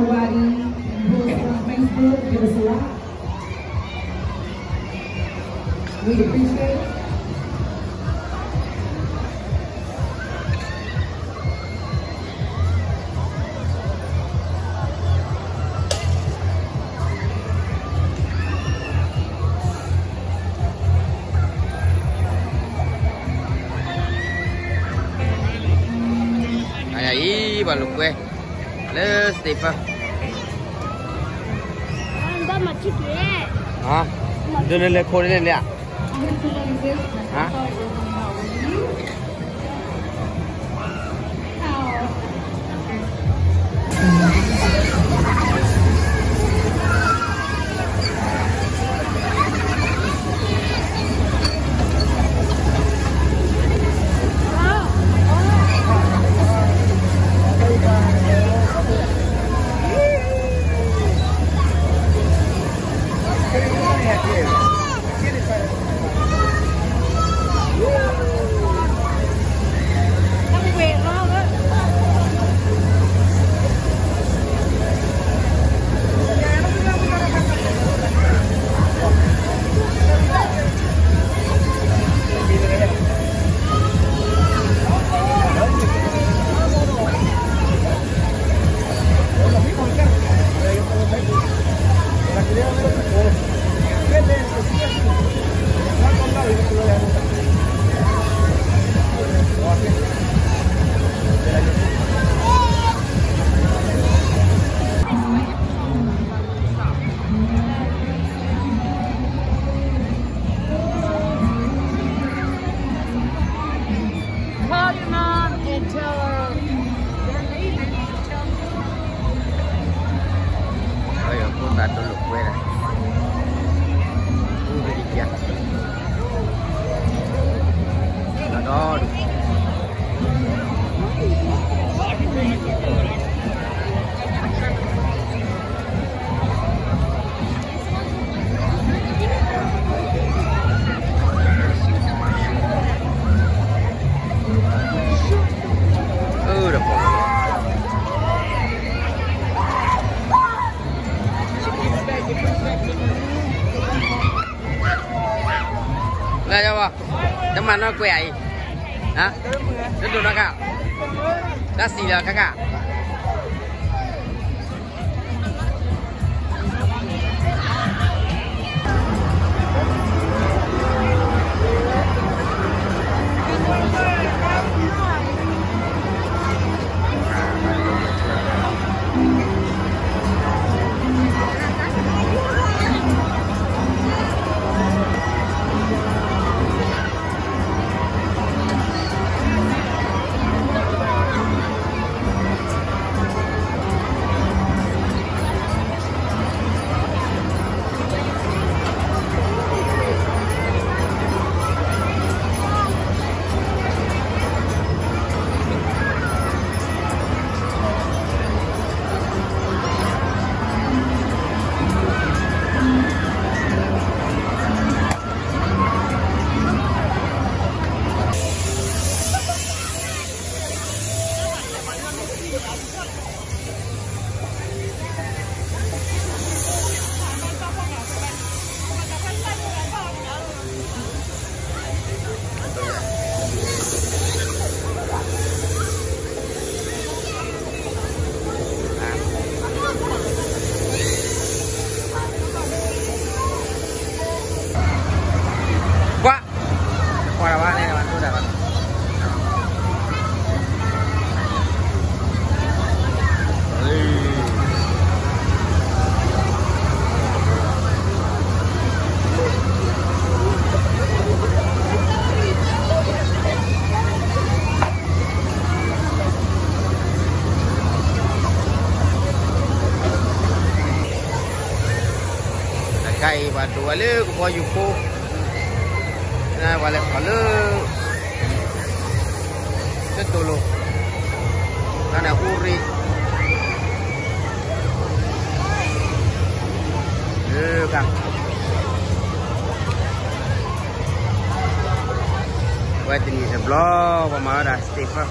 Everybody who's on Facebook, give us a like. We appreciate it. အံၤ ပှၤလိာ်ကွဲ လၢ Stephen ဒိးန့ၣ်လဲၤခိၣ်န့ၣ်လဲၣ်ဧါ ဟါ Call your mom and tell her. ဖိသၣ်တလိာ်ကွဲဒၣ် အူဝဲဒံးပျၢ် ဒီး အၢ ဒီး လၢယဝဲ တမၤနီၢ်ကွဲးအံၤ, တဒိၣ်နီၢ်ကါ, တၢ်စံးလၢခါခါ ကွၢ် ကွၢ်တၢ်ဘၣ်န့ၣ် တၢ်ဘၣ်တိၢ်တၢ်ဘၣ် တခါအံၤ ပှၤဒိးဝဲလၢကဘီယူၤဖိ, ပှၤလဲၤခီလၢ တတိၤလိၤ, တၢ်န့ၣ်အူရံ, လၢကါ, ဝဲတနံၤတဘျီ ပှၤမၤဝဲဒၣ် Stephen.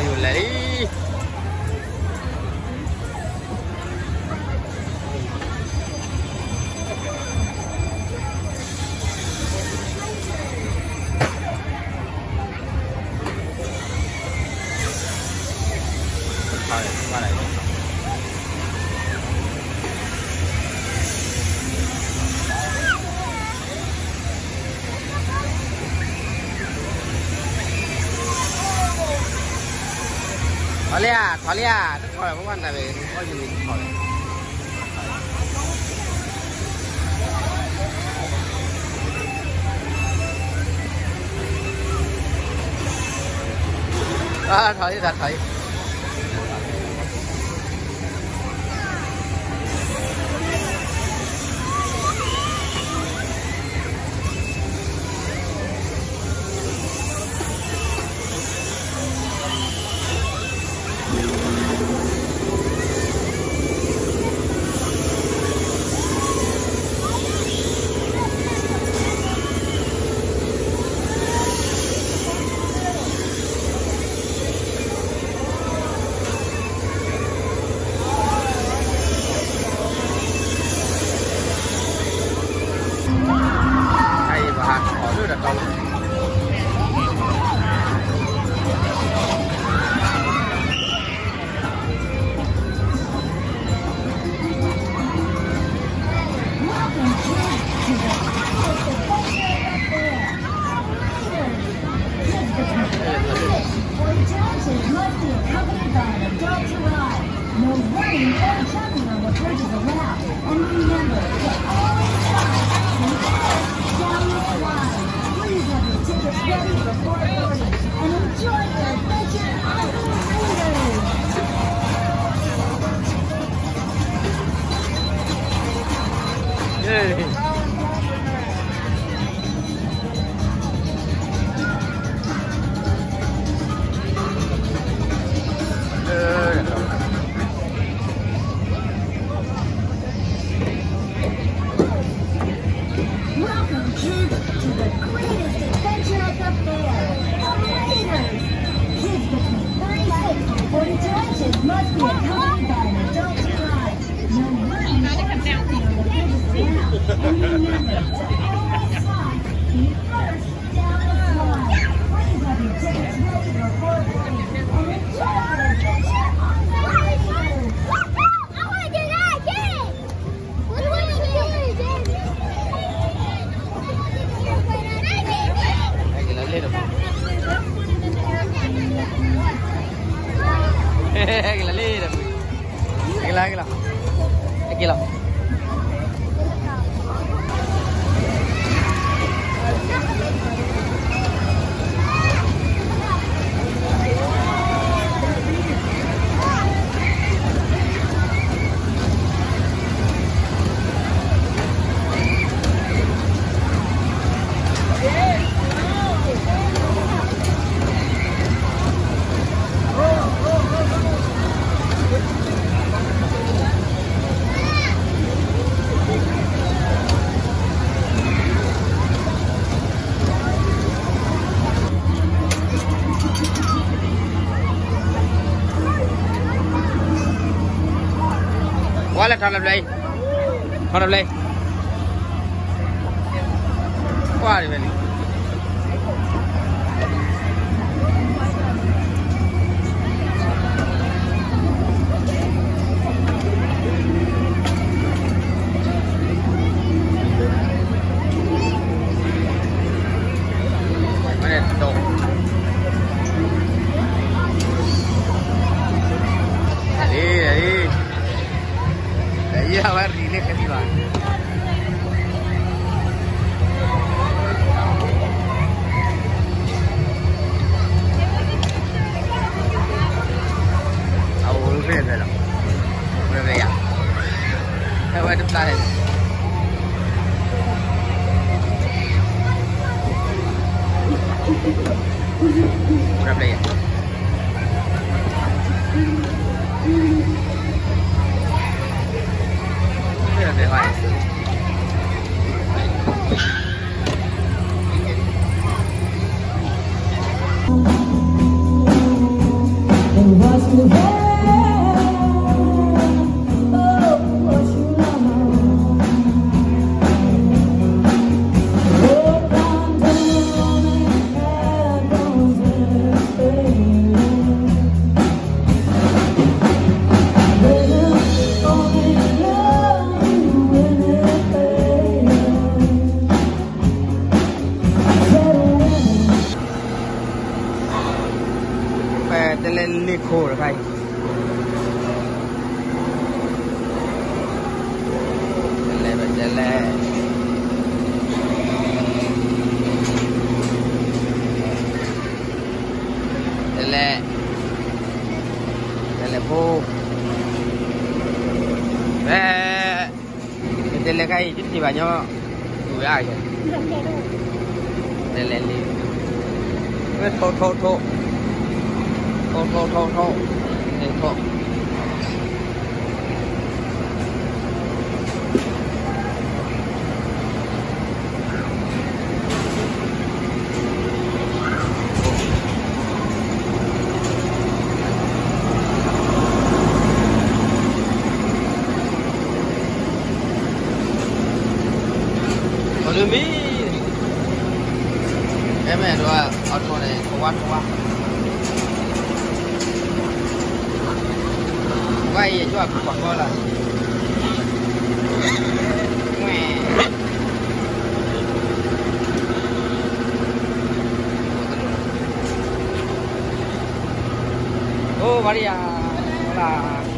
လဲၤလံ. ထီၣ်လံဧါ, ထီၣ်လံဧါ, တထီၣ်လၢၤ ပဝဲနၤဝဲ, အီၣ်ယမ့ၢ်ထီၣ်လံ. ထီၣ်လံ ထီၣ်လံ. Welcome, kids, to the coolest adventure at the fair. Kids between thirty-six or intelligent must be accompanied by an adult to ride. No running or jumping on the bridge is allowed. And remember to always ride the first down the slide. Please have your tickets ready before boarding and enjoy your adventure on the Raiders! Welcome, kids, to the greatest adventure at the fair, the Raiders! Kids between thirty-six and forty-two inches must be accompanied by an adult to ride. No running or jumping on the bridge is allowed. And remember to always slide feet first down the slide. Please have your tickets ready before boarding and enjoy your adventure on the Raiders! I want to do that again! Wallet ထီၣ်လၢပျဲၢ်အံၤ, ထီၣ်လၢပျဲၢ်အံၤ, ကွၢ်ဒံးဝဲန့ၣ်. အဝဲရံၣ်လၢကသံၣ်ဘၣ်. အအိၣ်ဖဲဖဲလီၤ, ဖဲဖဲယၤ, ဖဲဝဲတဖျါဟဲလီၤ, ဖဲဖဲယၤ. ဖဲဖဲယၤ. ပတဲလဲၣ်လ့ခိၣ်တခါအံၤ, တဲလဲၣ်, တဲလဲၣ်, တဲလဲၣ်, တဲလဲၣ်ဖိ, ဖဲ တဲလဲၣ်ခါအံၤ တထံၣ်ဘၣ်ညီ, ဝဲအါကဲ, တဲလဲၣ်လံ, ဝဲထိၣ်ထိၣ်ထိၣ်, ထိၣ်ထိၣ်ထိၣ်ထိၣ်, ထိၣ် အိၣ်လၢမံၤ, ကဲမ့ၢ်ဒိးအီၣ်ထိၣ်န့ၣ် ထိၣ်ဝါထိၣ်ဝါ, ဝါအံၤယွၤပှၤကီလၢ, အိၣ်ဘၣ်လံယၤ, လၢ